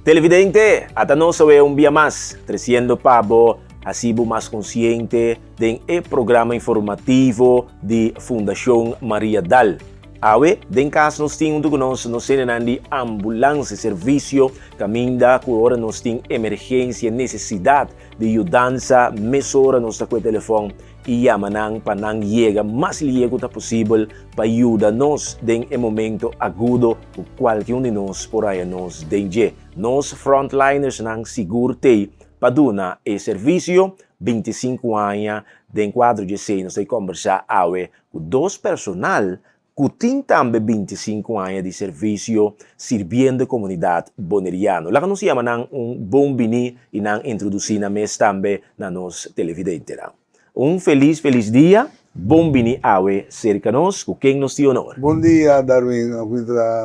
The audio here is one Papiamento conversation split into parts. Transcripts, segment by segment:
Televidente, ata nos awe un bia mas, treciendo pa bo haci bo mas consciente den e programa informativo di Fundacion Maria Dal. Awe, den cas nos tin hunto cu nos nos hendenan di ambulance servicio caminda cu ora nos tin emergencia, necesidad di yudansa, mesora nos ta cu e telefon y yama nan pa nan yega mas lihe cu ta posibel pa yuda nos den e momento agudo cu cualke un di nos por haya nos den dje. Nos frontlinersnan sigur t'ey pa duna e servicio 25 aña den cuadro dje esey nos ta combersa awe cu dos personal cu tin tambe 25 aña di servicio sirbiendo e comunidad Boneriano. Laga nos yama nan un bon bini y nan introduci nan mes tambe na nos televidentenan. Un feliz feliz dia, bon bini awe cerca nos, cu ken nos tin honor? Bon dia Darwin,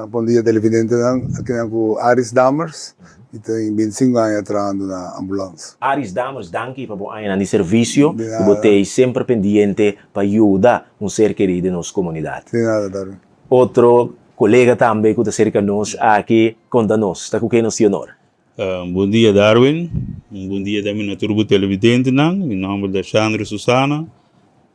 bon dia televidentenan, aki nan cu Aris Dammers. Mi tin 25 aña trahando na ambulans. Aris Dammers, danki pa bo añanan di servicio, cu bo t'ey semper pendiente pa yuda un ser kerí den nos comunidad. Di nada, Darwin. Otro colega tambe cu ta cerca nos aki, conta nos, ta cu ken nos tin honor? Bon dia Darwin, un bon dia tambe na tur bo televidentenan. Mi nomber ta Shandro Susana.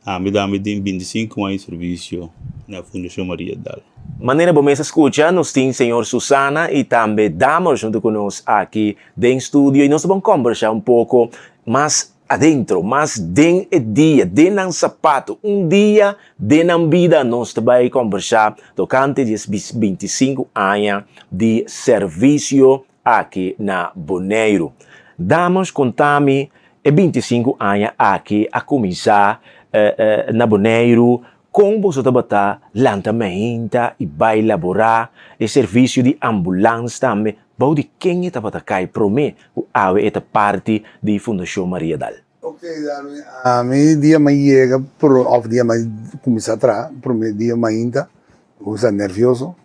Ami tambe tin 25 aña di servicio na Fundacion Maria Dal. Manera bo mes a scucha, nos tin señor Susana y tambe Damer hunto cu nos aki den studio y nos ta bon combersa un poco mas adentro, mas den e dia, den nan sapato, un dia den nan bida nos ta bay combersa tocante di es 25 aña di servicio aki na Boneiru. Damas konta mi e 25 aña aki a kuminsá na Boneiru, kon boso tabata lanta mainta i bai laborá, e servisio di ambulans tambe, bou di ken e tabata kai promé ku awe e ta parti di Fundashon Maria Dal? Ok Darwin, ami dia mi a yega òf dia mi a kuminsá traha, promé dia mainta, bo sa nervioso.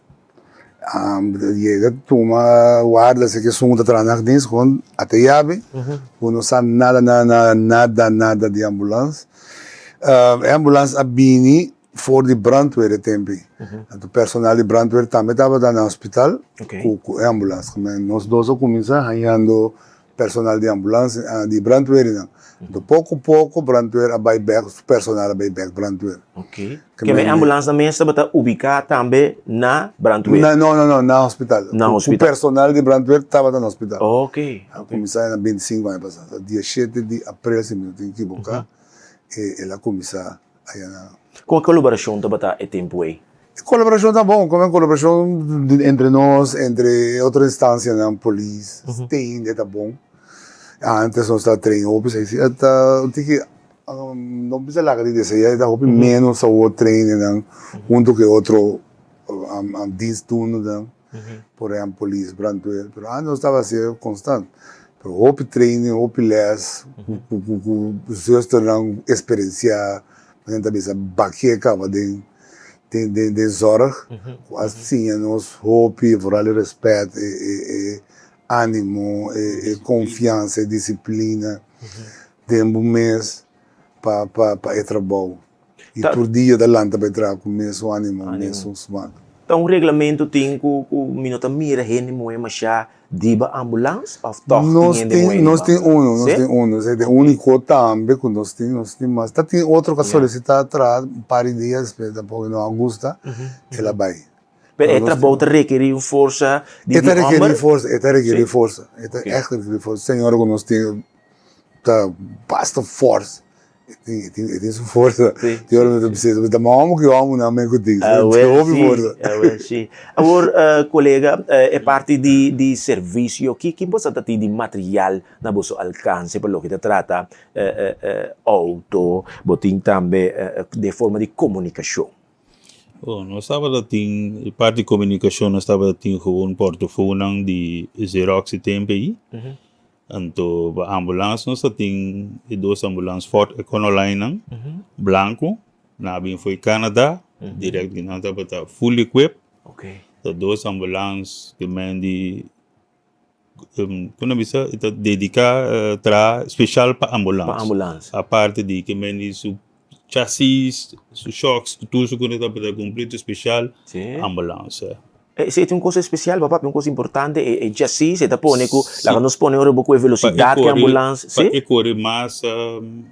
Yega tuma warda si ke esun ku ta traha nachtdienst kon a ta yabi ku no sa nada nada nada nada nada di ambulans. E ambulans a bini for di brandweer e tempo ei. Anto personal di brandweer tambe tabata na hospital ku e ambulans. Nos dos a kuminsá hañando Personal di ambulans di brandweernan. Anto poko poko brandweer a bai bek, su personal a bai bek brandweer. Ok. Keme e ambulansnan mes tabata ubiká tambe na brandweer? Na, no, no, no, na hospital. Na hospital. Ku personal di brandweer tabata na hospital. Ok. A kuminsá na 25 aña pasá. Dia shete di aprel si mi no tin kiboká, el a kuminsá. Aya na. Kon e kolaborashon tabata e tempu ei? E kolaborashon ta bon, komo e kolaborashon entre nos, entre e otro instansianan, polis, te hende ta bon. Antes nos ta train hopi, esei si ta un tiki, no bisa laga di desea, e ta hopi menos awor trainingnan hunto ku e otro dienstdoendenan. Por ehempel polis, brandweer, pero antes nos tabata hacié constant. Pero hopi training, hopi les, cu zusternan experiencia, nan ta bisa bakie caba den den zorg, cu a siña nos hopi, vooral e respet, e animo, e confiansa, e disciplina den bo mes pa e trabou. I tur dia ta lanta pa e traha ku mesun animo, mesun smak. Ta un reglamento tin ku ku mi no ta mira hende muhé mashá diba ambulans òf tòg tin hende muhé riba? Nos tin unu, nos tin unu. Esei ta e úniko tambe ku nos tin, nos tin mas. Ta tin otro ku a solisitá traha un par di dia despues tampoco no a gusta, el a bai. Pero e trabou ta rekerí un forsa di E ta di rekerí hòmber? forsa, e ta rekerí forsa. E ta ègt rekerí forsa. Señora ku nos tin ta basta fòrs. E tin, e tin su forsa. Sí, Tin ora mi ta bisa, ta mas homo ki homonan men ku tin. Awel Hopi sí, forsa. awel sí. Awor, eh, kolega, eh, e parti di, di servisio, ki, ki boso ta tin di material na boso alkanse pa loke ta trata eh, eh, eh, outo, bo tin tambe eh, den forma di komunikashon? Oh, nos tabata tin, e parti di komunikashon nos tabata tin gewoon portofoonnan di Xerox e tempo ei. Anto pa ambulans nos ta tin e dos ambulans Ford Econoline nan, blanco, nan a bin for di Canada, direct di nan tabata full equip. Ta dos ambulans ku men di, ku nan bisa, e ta dedica traha special pa ambulans. Aparte di ke men di su chasis, su shocks, tur su ku nan tabata completo special ambulans. Esei ta un kos espesial papá, un kos importante, e chasis e ta pone ku laga nos pone ora bo ku e velosidat ku e ambulans, si? Pa e kore mas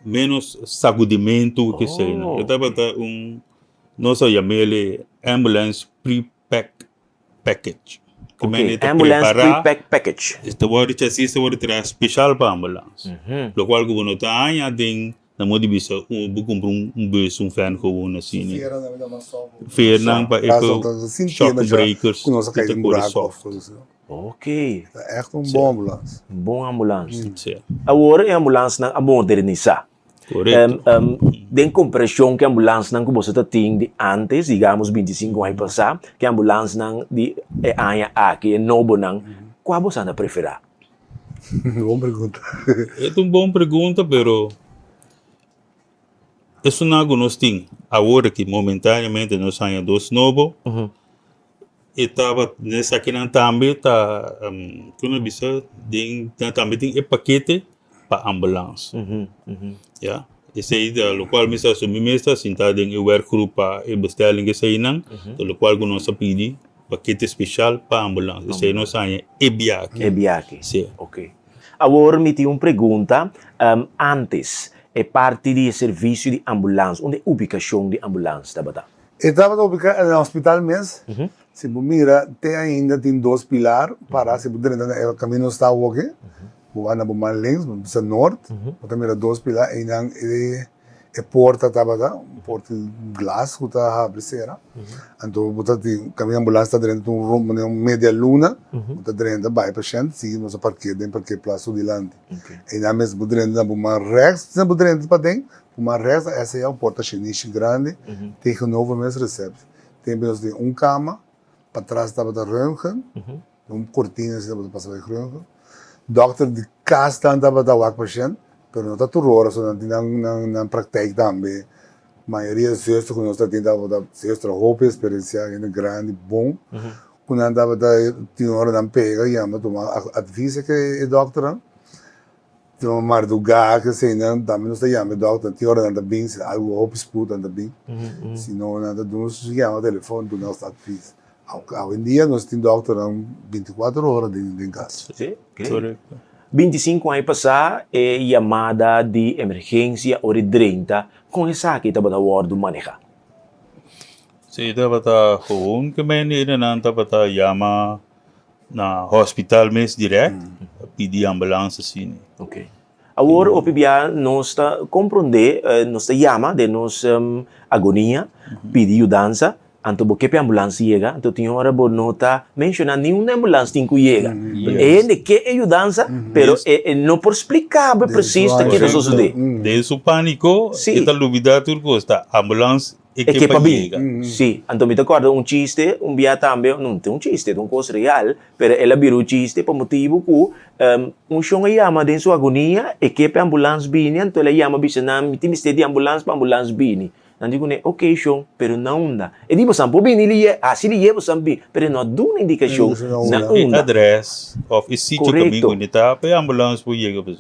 menos sagudimentu ku esei nan. E tabata un, nos a yam'el ambulance pre-pack package. Ku men e ta Ambulance prepará, pre-pack package. e ta wòrdu chasis ta wòrdu traha speshal pa ambulans. Lokual ku bo no ta haña den Na modo di bisa bo kumpra un bus, un van gewoon asina. Fernan pa e shock breakers ku ta kore soft. Ok. Ta echt un bon ambulans. Un bon ambulans. Awor e ambulansnan a modernisá. Korekto. Den komparashon ku e ambulansnan ku boso ta tin di antes, digamos 25 aña pasá, ku e ambulansnan di e aña aki, e nobonan, kua boso a preferá? Bon pregunta. E ta un bon pregunta, pero esunnan ku nos tin awor aki momentáneamente nos haña dos nobo. E tabata esakinan tambe ta kon a bisa den nan tambe tin e pakete pa ambulans. Ya, esei ta lokual mi sa mi mes ta sinta den e werkgroep pa e bestelling eseinan, ta lokual ku nos a pidi pakete speshal pa ambulans. Esei nos haña e biaha. E biaha. Si. Ok. Awor mi tin un pregunta, antes e parti di e servisio di ambulans, unda e ubikashon di ambulans tabata? E tabata ubiká na hospital mes. Si bo mira te ainda tin dos pilar para si bo drenta na e kaminda nos ta awoke, bo bai na bo man links, bo bisa nort, bo ta mira dos pilar einan e e porta tabata, un porta di glas ku ta habri sera. Anto bo ta tin kaminda ambulans ta drenta un rum manera un media luna, bo ta drenta bai pashènt sigui nos a parker den parkerplas su dilanti. Einan mes bo drenta na bo man rèks, bo drenta paden, Ku mas resta esa ya un porta shinishi grandi tegenover mes receptie. Tempo nos tin un kama, patras tabata röntgen, un kortina asina tabata pasa bai röntgen. Dokter di kas nan tabata wak pashent, pero no ta tur ora, so nan tin nan nan praktijk tambe. Mayoria zuster ku nos ta tin tabata zuster hopi eksperensia, hende grandi, bon, ku nan tabata tin ora nan pega yama tuma advis e dokternan. Tin mardugá eseinan tambe nos ta yama e dòkter, tin ora nan ta bin, si algu hopi sput nan ta bin, si no nan ta duna nos yama telefòn duna nos advis. Awendia nos tin dòkternan binti kuater ora den kas. Sí, korekto. 25 aña pasá e yamada di emergensia ora e drenta, kon esaki tabata wòrdu manehá? Sí, tabata gewoon ke mendenan tabata yama Na hospital mes direct a pidi ambulance asina. Ok. Awor hopi bia nos ta comprende, nos ta yama den nos agonia pidi yudansa, anto bo ke p'e ambulance yega, anto tin ora bo no ta menciona ni unda ambulance tin cu yega. E hende ke e yudansa, pero e no por splica bo precies ta ke ta sosode. Den su panico e ta lubida tur cos, ta ambulance E ke pa bin. Sí. Anto mi ta kòrda un chiste un bia tambe, no ta un chiste, ta un kos real, pero el a bira un chiste pa motibu ku un shon a yama den su agonia, e ke pa e ambulans bini, anto el a yama bisa nan, mi tin mester di ambulans pa ambulans bini. Nan di kuné, oke shon, pero na unda? E di, bosan por bini liye, hasi liye bosan bin, pero e no a duna indikashon na E unda. adrès òf e sitio kaminda ku e ta pa e ambulans por yega.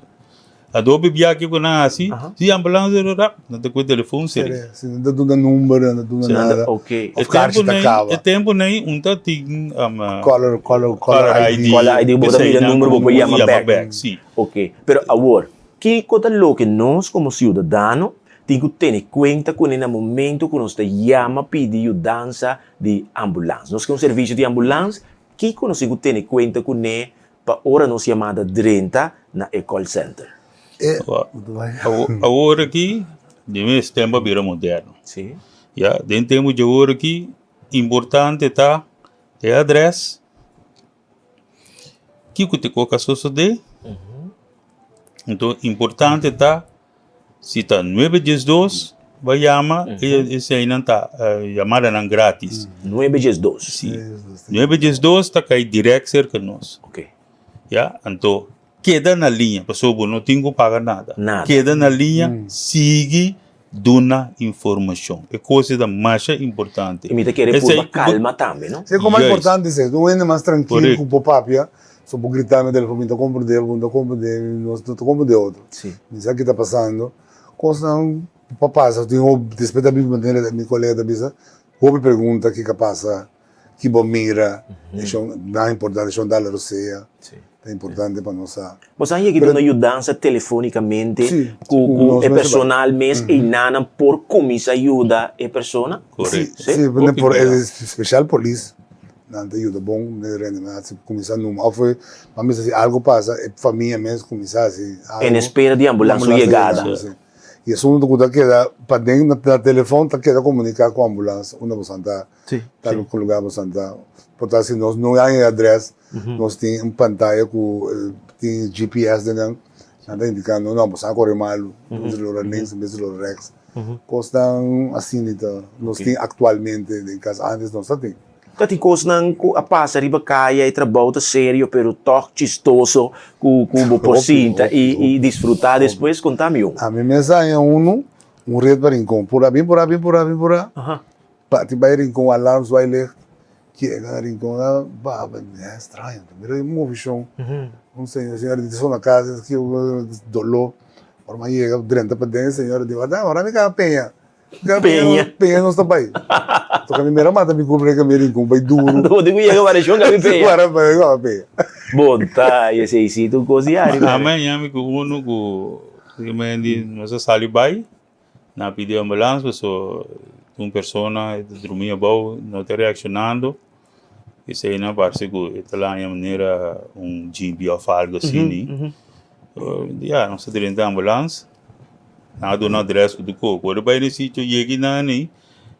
Adobe bia kiko nan hasi, si ambulance ro rap, nan ta kue telefon seri. Si nan ta duna number, nan ta duna nada. Ok. Of karchi ta kaba. E tempo nei un ta tin Caller, caller, caller ID. Caller ID, bo ta mira number bo por yama bek. Si. Ok. Pero awor, kiko ta loke nos komo siudadano tin ku tene kuenta kuné na momento ku nos ta yama pidi yudansa di ambulans? Nos ke un servisio di ambulans, kiko nos tin ku tene kuenta kuné Pa ora nos yamada drenta na e call center. Awor aki di mes tempo a bira moderno. Si. Ya, den tempo di awor aki importante ta e adres, kiko ta koka a sosode, enton importante ta Si ta nuebe diesdos bo a yama eseinan ta yamadanan gratis. Nuebe diesdos. Si. Nuebe diesdos ta kai direct serka nos. Ok. Ya, anto keda na liña pasobra bo no tin ku paga nada. Nada. Keda na liña, sigui duna informashon. E kos ei ta masha importante. I mi ta kere purba kalma tambe, no? Si, koma importante esei. Un hende mas trankil ku por papia. So bo grita na telefon mi ta comprende bo no ta comprende mi nos no ta comprende otro. Si. Mi sa ki ta pasando. Cosnan pa pasa tin hopi despues ta biba manera mi colega ta bisa hopi pregunta kiko a pasa. Ki bo mira, eshon nan importante, eshon dal rosea, ta importante pa nos sa. Bo sa yegi duna yudansa telefonicamente cu cu e personal mes einanan por cuminsa yuda e persona? Correcto. Si, por special polis nan ta yuda bon den reanimatie cuminsa numa of nan bisa si algo pasa e famia mes cuminsa haci algo. En espera di ambulans su yegada. Y esun cu ta keda paden na telefon ta keda comunica cu ambulans unda bo ta. Tal ku lugar bo santa. Por ta si nos no hay e adres, nos tin un pantaya ku tin GPS den nan, nan ta indica no, no, bo sa kore malu, mester lora links, mester lora rechts. Kosnan asina ta nos tin aktualmente den kas, antes nos ta tin. Ta tin kosnan ku a pasa riba kaya, e trabou ta serio pero tòg chistoso ku ku bo por sinta i disfrutá despues, konta mi un. Ami mes a haña unu, un ret pa Rincon, pura bin pura bin pura bin pura. Parti bai Rincon alarm zwai licht yega na Rincon a baba e straño ta mira e movishon un señor señora di so na casa ki doló ora mi a yega drenta paden e señora di wak ora mi kaba peña Peña peña nos ta bai toka mi mira mata mi cumpra e kami Rincon bai duro Bo tin ku yega variashon kami peña Ora kaba peña Bon ta esei si tur kos di ari Ami a yami ku unu ku nos a sali bai. Nan a pidi ambulans paso un persona ta drumi abou no ta reaccionando esey nan parse cu e ta laña manera un djimpi of algo asini ya nos a drenta ambulans nan a duna adres cu tur cos ora bay na e sitio yega nan ey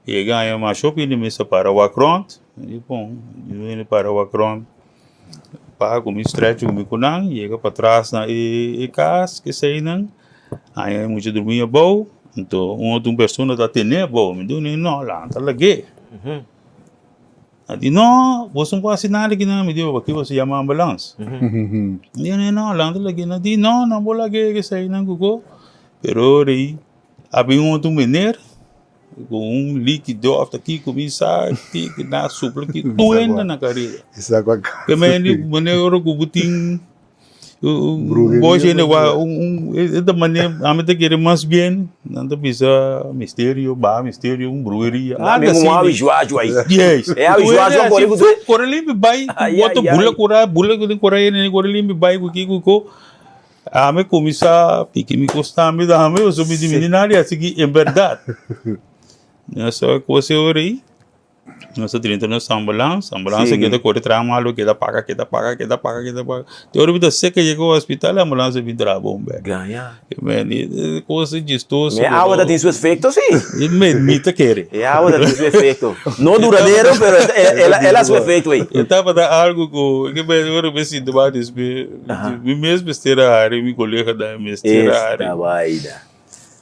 yega haña masha hopi hende mester para wak rond di bon hende para wak rond Pa ku mi stretch ku mi ku nan yega patras na e kas kesei nan haña e mucha durmi abou anto un otro persona ta tene abou mi di no lanta lag'é a di no boso no por hasi nada aki nan mi di pakiko boso yama ambulans mi di no lanta lag'é nan di no no por lag'é kesei nan ku pero ora ei a bin un otro meneer. Ku un likido of ta kiko mi sa ki na supla ki tur hende na kareda. Ke men di manera ora ku bo tin boshi hende wak un e ta manera ami ta kere mas bien nan ta bisa misterio baha misterio un bruheria algo asina. Yes kore limpi bai ku bula kura bula kura hende kore limpi bai ku kiko ku. Ami kuminsá piki mi kos tambe tambe pasobra mi di mi di nada así ki en bèrdat nos a kos e ora ei nos a drenta nos ambulans, ambulans a keda kore traha malu keda paga keda paga keda paga keda paga te ora mi ta seka yega hospital ambulans a bin traha bon bèk kos chistoso Mi awa ta tin su efecto si. Mi mi ta kere. E awa ta tin su efecto. No duradero pero el a su efecto ey. E tabata algo ku ke ora mi sinti mas despues. Mi mes mester a hari, mi colega tambe mester a hari. Esta vaina.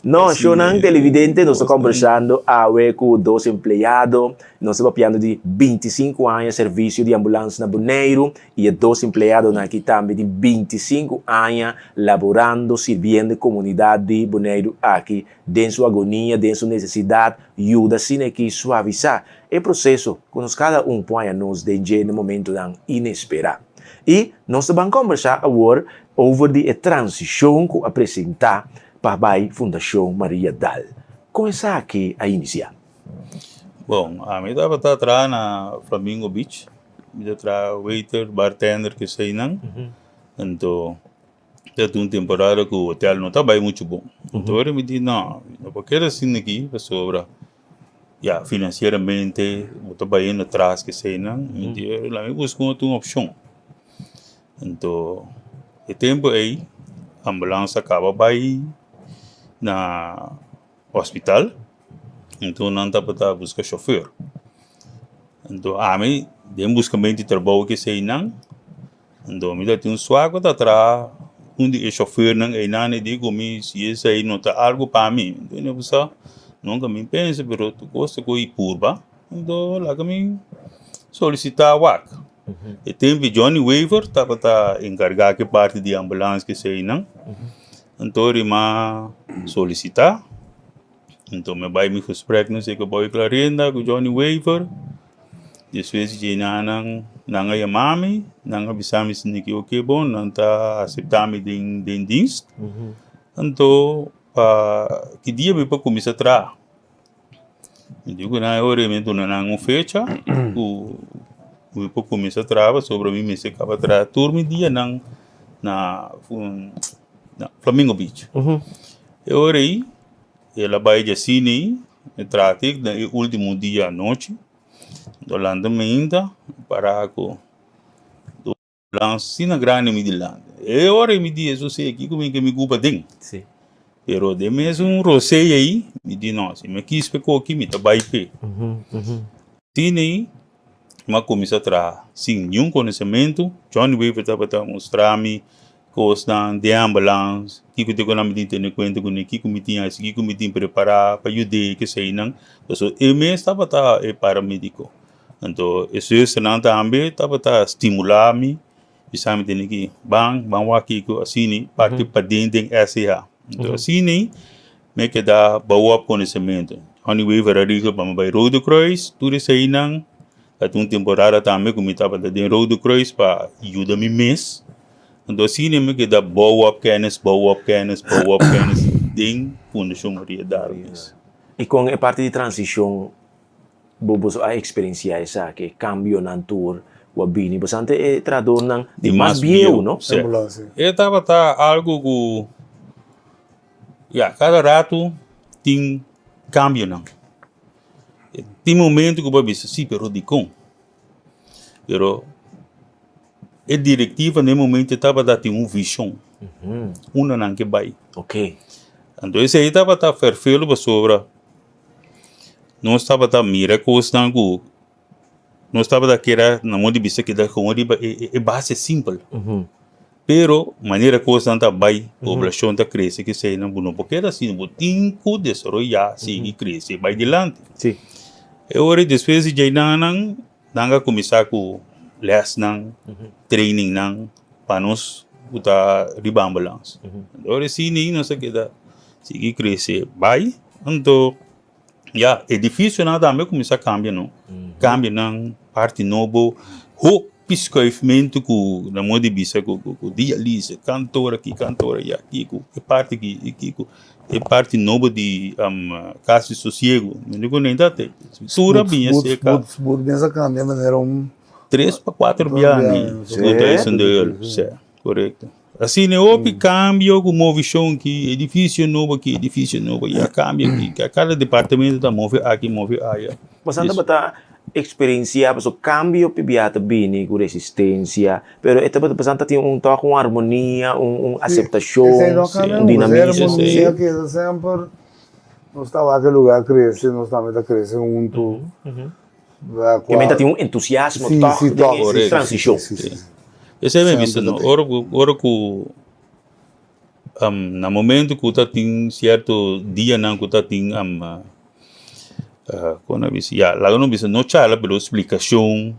No, shownan televidente, nos ta conversando awe cu dos empleado. Nos ta papiando di bintisinco aña servicio di ambulans na Boneiru y e dos empleadonan aki tambe tin bintisinco aña laborando, sirbiendo e comunidad di Boneiru aki den su agonia, den su necesidad, yuda asina aki suavisa e proceso cu nos cada un por haña nos den dje na momentonan inespera. I nos ta ban kombersá awor over di e transishon ku a presentá pa bai Fundashon Maria Dal. Kon esaki a inisiá? Bon, ami tabata traha na Flamingo Beach. Mi ta traha waiter, bartender, keseinan. Anto ta tin un temporada ku hotel no ta bai muchu bon. Anto ora mi di no, mi no por keda asina aki pasobra Ya, financieramente bo ta bayendo atras keseinan, mi di laat mi buska un otro opcion. Anto e tempo ey ambulance a caba bay na hospital, anto nan tabata buska chofer. Anto ami den buscamento di trabou keseinan. Anto mi ta tin un suak ku ta traha un di e shofèrnan einan e di ku mi si esei no ta algu pa mi. Anto mi a bisa nunka mi pensa pero tur kos ta ku i purba anto laga mi solisitá wak. E tempu Johnny Wever tabata enkargá ku e parti di ambulans ku eseinan anto rima solisitá. Anto mi a bai mi gesprek no sé ku Boy Clarinda ku Johnny Wever. Despues di dje nan nan a yama mi, nan a bisa mi si ke oke bon, nan ta asepta mi den den dienst. Anto pa ki dia mi por kuminsá traha? Mi di ku nan e ora mi a duna nan un fecha ku. ku mi por kuminsá traha pasobra mi mester kaba traha tur mi dianan na na Flamingo Beach. E ora ei el a bai djasina ei, mi traha te na e ultimo dia anochi, Lanta mainta para ku. Lan asina grandi mi dilanti. E ora mi di Hesus ei, kiko mi ke mi kupa den? Sí. Pero den mesun rosei ei, mi di no, si mi kis p'e koki, mi ta bai p'e. Asina ei, mi a kuminsá traha sin niun konosementu. Johnny Weaver tabata mustra mi kosnan den ambulans, kiko te ku nan mi tin tene kuenta kuné, kiko mi tin hasi, kiko mi tin prepará pa yud'é, keseinan. Pasobra e mes tabata e paramediko. Anto e zusternan tambe tabata stimulá mi, bisa mi tene ki ban, ban wak kiko asina parti paden den SCH. Anto asina mi a keda bou op konosementu. Johnny Weaver a regla pa mi bai Rode Kruis, tur eseinan ta tin un temporada tambe ku mi tabata den Rode Kruis pa yuda mi mes. Anto asina mi keda bou op kennis, bou op kennis, bou op kennis den Fundashon Maria Darwis. I kon e parti di transishon Bo boso a experiencia esaki, e cambionan tur cu a bini? Boso ante e trahadornan di mas bieu, no? Sí. E tabata algo cu, ya, cada rato tin cambionan. Tin momento cu bo a bisa, si, pero dicon? Pero e directiva na e momento tabata tin un vision, unda nan ke bay. Anto esey tabata fervelo pasobra. Nos tabata mira kosnan ku nos tabata keda na modo di bisa keda komo riba e base simpel. Pero manera kosnan ta bai, poblashon ta krese keseinan bo no por keda asina, bo tin ku desaroyá, sigui krese bai dilanti. E ora despues di djainan nan a kuminsá ku lèsnan, trainingnan pa nos ku ta riba ambulans. Ora asina nos a keda sigui krese bai. Anto, ya, edificionan tambe a cuminsa cambia, no? Cambia nan parti nobo, hopi schuifmento cu na modo di bisa cu cu dialyse, kantoor aki, kantoor aya, kico, e parti aki, e kico, e parti nobo di Cas di Sosiego, mi no cu ta te, tur a biña cerca. Spoed mes a cambia manera un. Tres pa cuatro biaha ni, Spoedhuis si, corecto. Asina e hopi cambio cu movicion ki edificio nobo aki, edificio nobo aya, cambio aki, cada departamento ta move aki, move aya. Boso tabata experiencia pasobra cambio p'e ta bini cu resistencia, pero e tabata pasobra tin un tok un armonia, un aceptacion, un dinamismo. Armonia keda semper, nos ta wak e lugar crece, nos tambe ta crece hunto. Ke men ta tin un entusiasmo tòg den e transishon. Esei mi a bisa no, ora ku ora ku na momento ku ta tin sierto dianan ku ta tin kon a bisa ya laga nos bisa no charla pero splikashon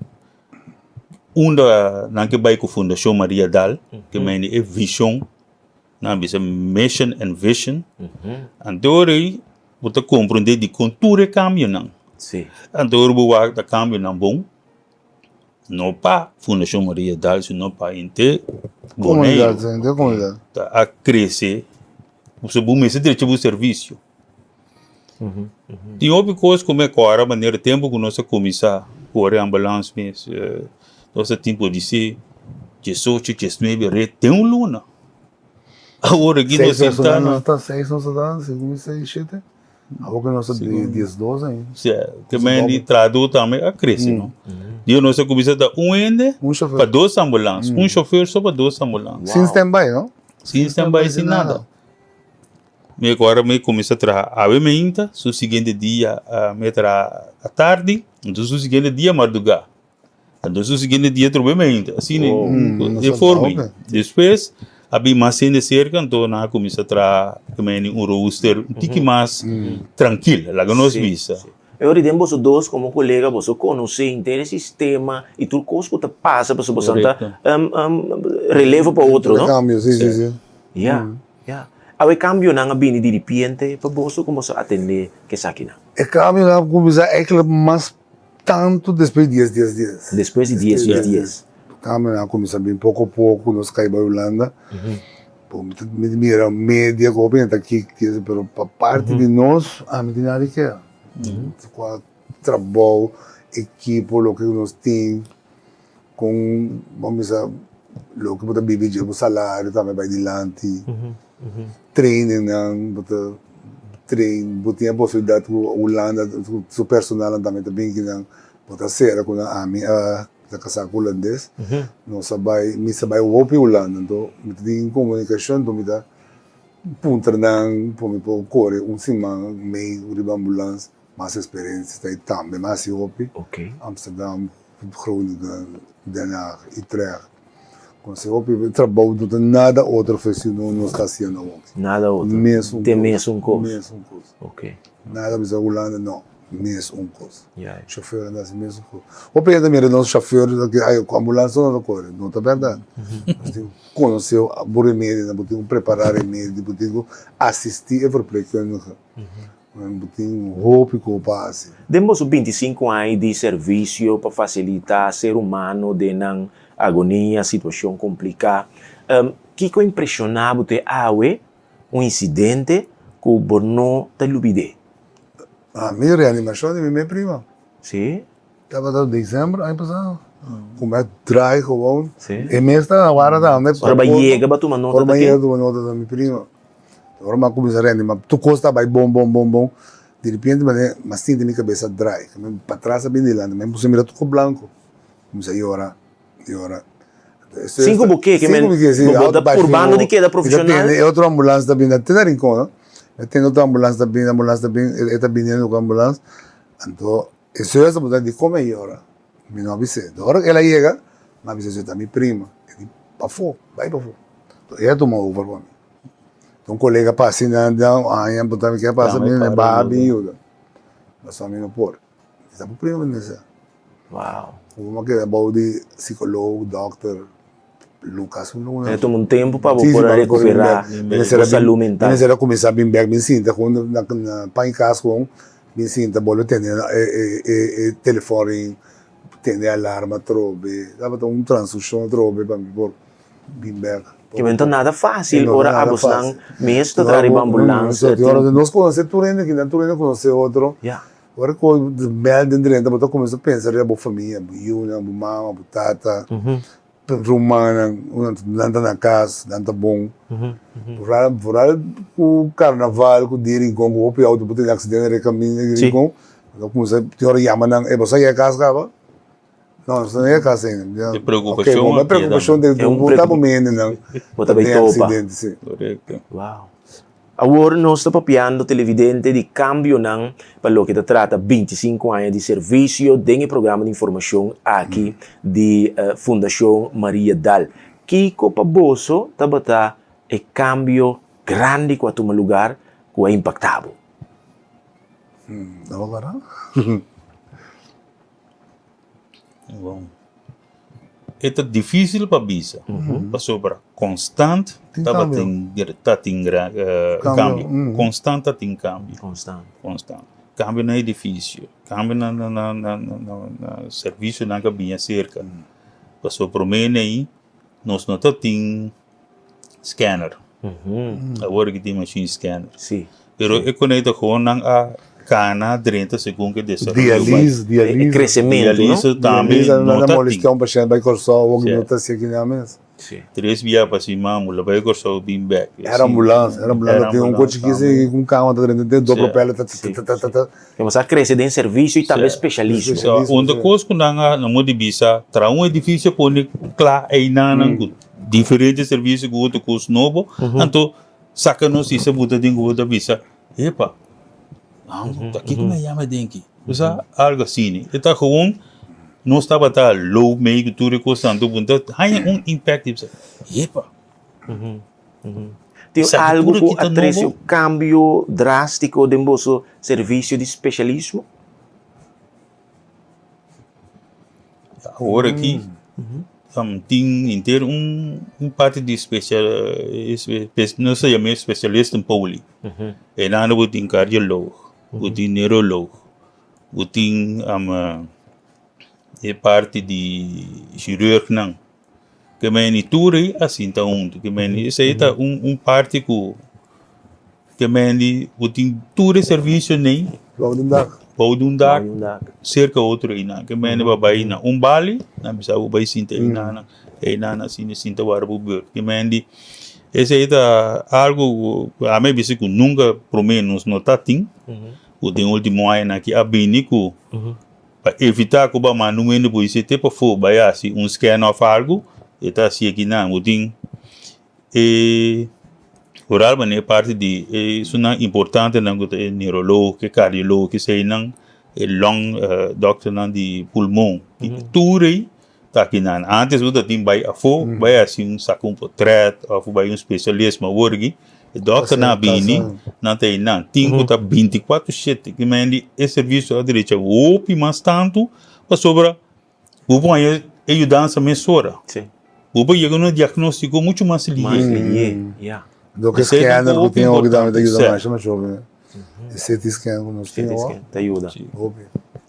unda nan ke bai ku Fundashon Maria Dal ke mende e vishon. Nan a bisa mission and vision. Anto ora ei bo ta komprondé dikon tur e kambionan. Anto ora bo wak ta kambionan bon, no pa Fundashon Maria Dal sino pa henter Boneiru ta a krese. Pasobra bo mester drecha bo servisio. Tin hopi kos ku mi a kòrda manera tempu ku nos a kuminsá kore ambulans mes, nos a tin podisé diesocho, diesnuebe ret den un luna. Awor aki nos sinta na. Seis seis nos a ta, segun mi seis, shete. Awor ku nos ta diesdos ainda. Si, te men di trahadó tambe a krese no. Dios nos a kuminsá ta un hende pa dos ambulans, un shofer so pa dos ambulans. Sin standby no? Sin standby, sin nada. Mi acorda mi cuminsa traha awe mainta, su siguiente dia mi a traha atardi, enton su siguiente dia marduga, enton su siguiente dia trobe mainta, asina e forma ei. Despues a bin mas hende cerca, enton nan a cuminsa traha un rooster un tiki mas trankil, laga nos bisa. E ora den boso dos komo kolega boso konosé henter e sistema i tur kos ku ta pasa pasobra boso ta relevo pa otro, no? Kambio, si, si, si. Ya, ya. Awe e kambionan a bini diripiente pa boso ku boso atendé ku esakinan? E kambionan a kuminsá èkele mas tantu despues di dies dies dies. Despues di dies dies dies. Kambionan a kuminsá bini poko poko, nos kai bai Hulanda. Bo mi ta mira media ku hopi hende ta kik pero pa parti di nos ami tin nada di keda. Kua trabou, ekipo, loke ku nos tin. Kon bo bisa loke bo ta bibi dje bo salario tambe bai dilanti, trainingnan bo ta train, bo tin e posibilidat ku Hulanda su personalnan tambe ta bin kinan, bo ta sera ku nan. Ami a ta kasá ku hulandes, nos a bai, mi sa bai hopi Hulanda, anto mi ta tin komunikashon, anto mi ta puntra nan por mi por kore un siman mei riba ambulans. Mas experiencia ta y tambe mas y hopi. Amsterdam, Groningen, Den Haag, Utrecht. Con hopi trabou no ta nada otro fe si no nos ta haciendo awor. Nada otro. Mesun Te mesun cos. Mesun cos. Nada bisa Hulanda no. Mesun cos. Chauffeur ta haci mesun cos. Hopi hende ta mira nos chauffeur ay cu ambulance no ta core. No ta berdad. Nos tin cu conoce bo remedionan, bo tin cu prepara remedio, bo tin cu asisti e verpleegkundige. Bo tin hopi ku pa hasi. Den boso bintisinku aña di servisio pa fasilitá ser humano den nan agonia, situashon kompliká, kiko impreshoná bo te awe, un insidente ku bo no ta lubid'é? Ami reanimashon di mi mes prima. Sí? Tabata december aña pasado. Ku mi a draai gewoon. E mes ta na wara tambe. Ora bo a yega bo a tuma nota ta ke? Ora mi a yega tuma nota ta mi prima. Ora mi a kuminsá rende ma tur kos ta bai bon bon bon bon. Di repente mi a sinti mi kabes a draai. Patras a bini dilanti. Mi a kuminsá mira tur kos blanko. Kuminsá yora yora. Sin ku bo ke ke men bo ta purbando di keda profeshonal. E otro ambulans ta bini te na Rincon no. E tende otro ambulans ta bini ambulans ta bini e ta biniendo ku ambulans. Anto E señora ta puntra dikon mi a yora? Mi no a bis'é. Di ora ku el a yega, mi a bisa esei ta mi prima. E di, Pafó, bai pafó. Enton e a tuma over pa mi. Enton un kolega pasa asina nan un aña puntra mi ke a pasa, mi a baha bin yuda. Pasobra mi no por. Mi ta bo prima mi mester. Wow. Mi a keda bou di sikologo, dòkter. Lucas un luna. E tuma un tempu pa bo por a recuperá bo salú mental. Mi mester a cuminsa bin bek bin sinta con na pan y cas con bin sinta bolbe tende e telefon ring tende e alarma atrobe tabata un transucion atrobe pa mi por bin bek. Ke no ta nada facil ora abosnan mes ta traha riba ambulans. Nos conoce tur hende kinan tur hende conoce otro ora cu bel den drenta bo ta cuminsa pensa riba bo famia bo yunan bo mama bo tata. Rumannan, nan ta na kas, nan ta bon. Vooral, vooral ku karnaval, ku di Rincon, ku hopi outo por tene aksidente den e kaminda di Rincon. Nan ta kuminsá tin ora yama nan, e boso a yega kas kaba? No, nos no a yega kas ainda. E preokupashon a keda. E preokupashon ta bo ta bo mendenan ta den aksidente, si. Korekto. Wow. Awor nos ta papiando televidente di cambionan pa loke ta trata 25 aña di servicio den e programa di informacion aki di Fundacion Maria Dal. Kico pa boso tabata e cambio grandi cu a tuma lugar cu a impacta bo? Bon, e ta difísil pa bisa, pasobra konstant tabatin ta tin kambio, konstant ta tin kambio, konstant. Kambio na edifisio, kambio na na na servisionan ku a bini aserka, pasobra promé nei nos no ta tin scanner. Awor ki tin machine scanner. Sí. Pero e conecta gewoon nan a cana drenta segun ke desaroyo bai. Dialyse, dialyse. E crecemento, no? Dialyse tambe Dialyse no nan a ta tin. molestia un pashent bai Kòrsou, awor ki no ta hasi aki nan mes. Sí. Tres bia pa siman mula bai Kòrsou bin bek. Era ambulans, era ambulans ta tin un kochi kisi ku un kama ta drenta den, dos propeller ta ta ta ta ta ta. Ke bo sa krese den servisio i tambe spesialismo. So, un ta kos ku nan a nan modi bisa, traha un edifisio pone kla einanan ku diferente servisio ku otro kos nobo, anto saka nos i se buta den ku bo ta bisa, epa, ta kiko nan yama den aki? Bo sa, algo asina. E ta gewoon nos tabata loop mei ku tur e kosnan, anto bo ta haña un impact i bisa, epa. Tin algu ku a trese un kambio drástiko den boso servisio di spesialismo? Awor aki tin henter un parti di nos ta yama e spesialista poli. Einan bo tin kardiolog, bo tin neurolog, bo tin e parti di shirurgnan. Ke meni tur ei a sinta huntu. Ke meni esei ta un un parti ku ke meni bo tin tur e servisio nei. Rond un dag. bou di un dak serka otro einan. Ke mende bo a bai na un bali, nan bisa bo bai sinta einan, einan asina sinta wara bo beurt. Ke mende esei ta algu ku ami a bisa ku nunka prome nos no ta tin, ku den ultimo añanan aki a bini ku pa evita ku bo a manda un hende por hise te pafó bai hasi un scan òf algu, e ta hasi akinan. Bo tin E oral manera e parti di e esunnan importantenan ku ta e neuroloog, e kardioloog, eseinan, e long dòkternan di pulmon, tur ei ta akinan. Antes bo ta tin bai afó, bai hasi un saka un potrèt òf bai un spesialist, ma awor aki e dòkternan a bini, nan ta einan. Tin ku ta binti kuater shete, ki men di e servisio a drecha hopi mas tantu pasobra Bo por haña e yudansa mesora. Sí. Bo por yega na un diagnóstiko muchu mas lihé. Mas lihé, ya. Loke Esei ta scanner ku hopi tin hopi tambe ta importante. yuda Sí. masha masha hopi. E CT scan ku nos tin CT awor. scan ta yuda. Sí. Hopi.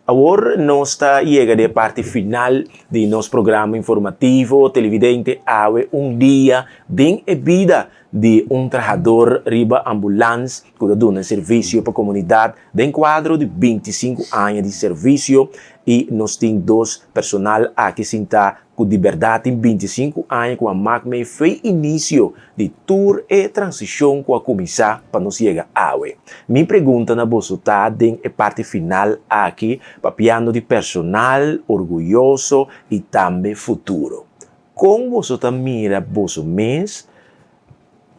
Awor nos ta yega di e parti final di nos programa informativo Televidente Awe un dia den e bida di un trahador riba ambulans ku ta duna servisio pa komunidat den kuadro di 25 aña di servisio i nos tin dos personal aki sintá ku di bèrdat tin 25 aña ku a mak mei fei inisio di tur e transishon ku a kuminsá pa nos yega awe. Mi pregunta na boso ta den e parti final aki papiando di personal, orguyoso i tambe futuro. Kon boso ta mira boso mes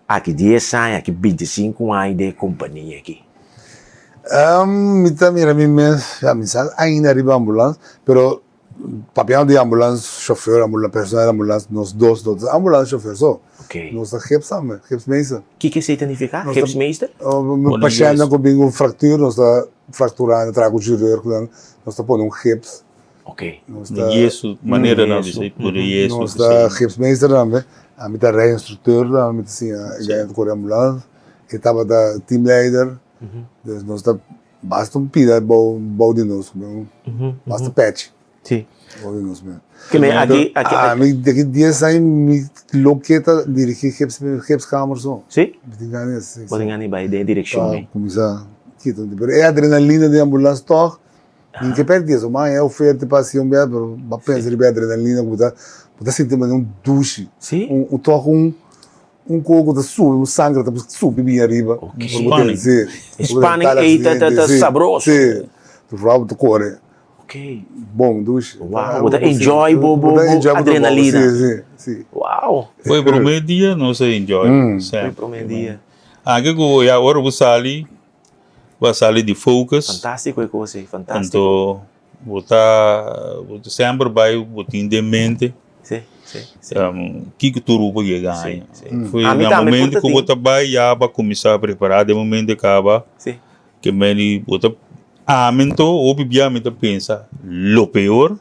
aki dies aña, aki bintisinku aña den e kompania aki? Mi ta mira mi mes, ya mi sa ainda riba ambulans, pero papiando di ambulans, shofer, personal di ambulans, nos dos no ta ambulans shofer so. Nos ta gips tambe, gipsmeester. Kiko esei ta nifiká, gipsmeester? Pashèntnan ku bin ku fraktur, nos ta frakturá, nos ta traha ku chirurgnan, nos ta pone un gips. Ok. Nos Di ta yesu, manera nan bisa e pone yesu. Nos ta gipsmeester tambe. Ami ta rijinstructeur tambe, mi ta siña e gaya ta kore ambulans. E tabata teamleider. Dus nos ta basta un pida bou bou di nos, basta pèchi. Si. Bou di nos mes. Ke men aki aki. Ami di aki dies aña mi lo ke ta dirigí gips gipskamer so. Si? Mi tin gana di hasi. Bo tin gana di bai den e direkshon ei. Pa kuminsá kita. Pero e adrenalina di ambulans tòg Nin ke pèrdí eso, man e oferta pa hasi un bia, pero bo a pensa riba e adrenalina ku bo ta, bo ta sinti manera un dushi. Sí. Un un tòg un un kos ku ta subi, un sangre ta subi bin ariba. Ok. Spanning. Sí. E spanning ei ta ta ta sabroso. Sí. Tu vrouw bo ta kore. Ok. Bon dushi. Wow, bo ta enjoy bo bo bo adrenalina. Sí, sí, sí. Wow. Foi promé dia nos a enjoy. Foi promé dia. Anke ku ya ora bo sali. Bo a sali di focus. Fantástiko e kos ei, fantástiko. Anto bo ta, bo ta semper bai bo tin den mente. Sí, sí, sí. Kiko tur bo por yega haña. Sí, sí. Foi Ami na tambe momento por ta ku bo tin. ta bai ya bo a kuminsá prepará den momento e kaba. Sí. Ke meni bo ta, ami anto hopi bia mi ta pensa lo peor.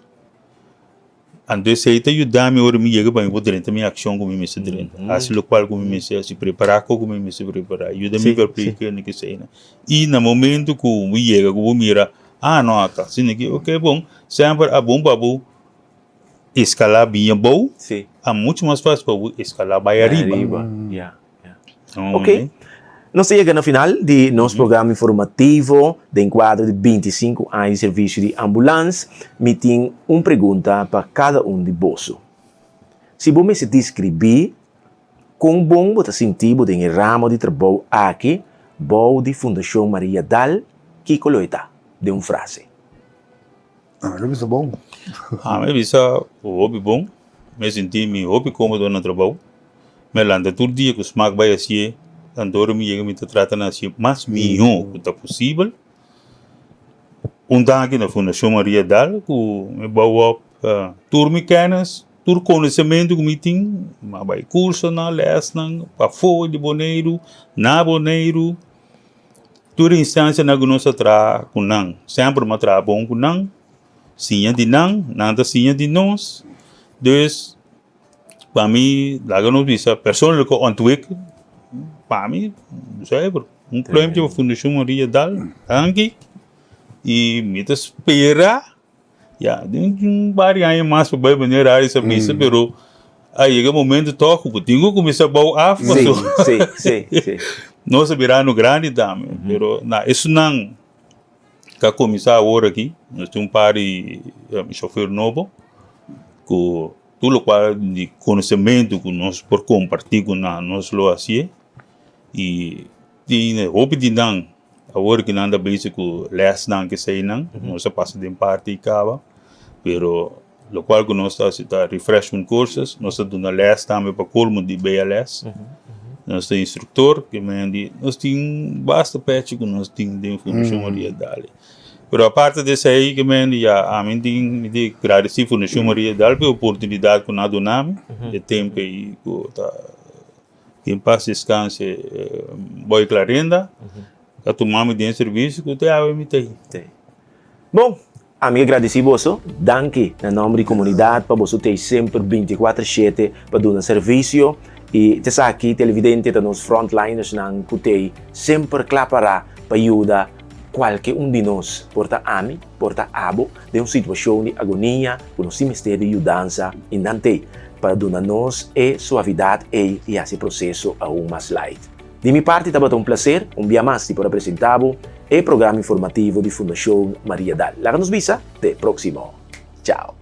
Anto esei ta yuda mi ora mi yega pa mi por drenta mi akshon ku mi mester drenta, hasi lokual ku mi mester hasi, prepará kos ku mi mester prepará, yuda mi verpleegkundige ku eseinan. I na momento ku bo yega ku bo mira, ah no ta asina aki, oke bon, semper a bon pa bo eskalá bien abou, a muchu mas fásil pa bo eskalá bai ariba. Ok, nos ta yega na final di nos programa informativo den kuadro di 25 aña di servisio di ambulans. Mi tin un pregunta pa kada un di boso. Si bo mester deskribí kon bon bo ta sinti bo den e ramo di trabou aki bou di Fundashon Maria Dal, kiko lo e ta? Den un frase. Ami lo bisa bon. Ami bisa hopi bon. Mi sinti mi hopi komodo na trabou. Mi a lanta tur dia ku smak bai hasié. Tantu ora mi yega mi ta trata na hasié mas mihó ku ta posibel. Un danki na Fundashon Maria Dal ku mi bou op tur mi kènis, tur konosementu ku mi tin. Mi a bai kursonan, lèsnan pafó di Boneiru, na Boneiru. Tur instansianan ku nos a traha ku nan, semper mi a traha bon ku nan, siña di nan, nan ta siña di nos. Dus, pa mi, laga nos bisa, persoonlijke ontwikkeling, pa mi, zuiver. Un pluimpje pa Fundashon Maria Dal, danki. I mi ta spera Ya, den un par di aña mas pa bai manera Aris a bisa, pero a yega momento tòg ku bo tin ku kuminsá bou af Sí, pasobra sí, sí, sí. nos a birando grandi tambe. Pero na esunnan Ka kuminsá awor aki, nos tin un par di shofùr nobo ku tur lokual di konosementu ku nos por kompartí ku nan, nos lo hasié. I tin hopi di nan awor ku nan ta bezig ku lèsnan keseinan, nos a pasa den parti i kaba, pero lokual ku nos ta hasi ta refreshment courses, nos ta duna lès tambe pa kolmo di BLS, nos ta instruktor, ke men di nos tin basta pechi ku nos tin den Fundashon Maria Dali. Pero aparte di esei ke men di ya ami tin mi di gradesí Fundashon Maria Dali pa e oportunidat ku nan a duna mi e tempu ei ku ta Den pas descanse Boy Clarinda ta tuma mi den servicio cu te awe mi ta ahi. Bon, ami a gradeci boso. Danki na nomber di comunidad pa boso t'ei semper binticuater shete pa duna servicio. Y t'esaki televidente ta nos frontlinersnan cu t'ei semper cla para pa yuda cualke un di nos, por ta ami, por ta abo, den un situacion di agonia cu nos tin mester di yudansa y nan t'ei pa duna nos e suavidad ei y haci e proceso aun mas light. Di mi parti tabata un placer un bia mas di por a presenta bo e programa informativo di Fundacion Maria Dal. Laga nos bisa te proximo. Ciao.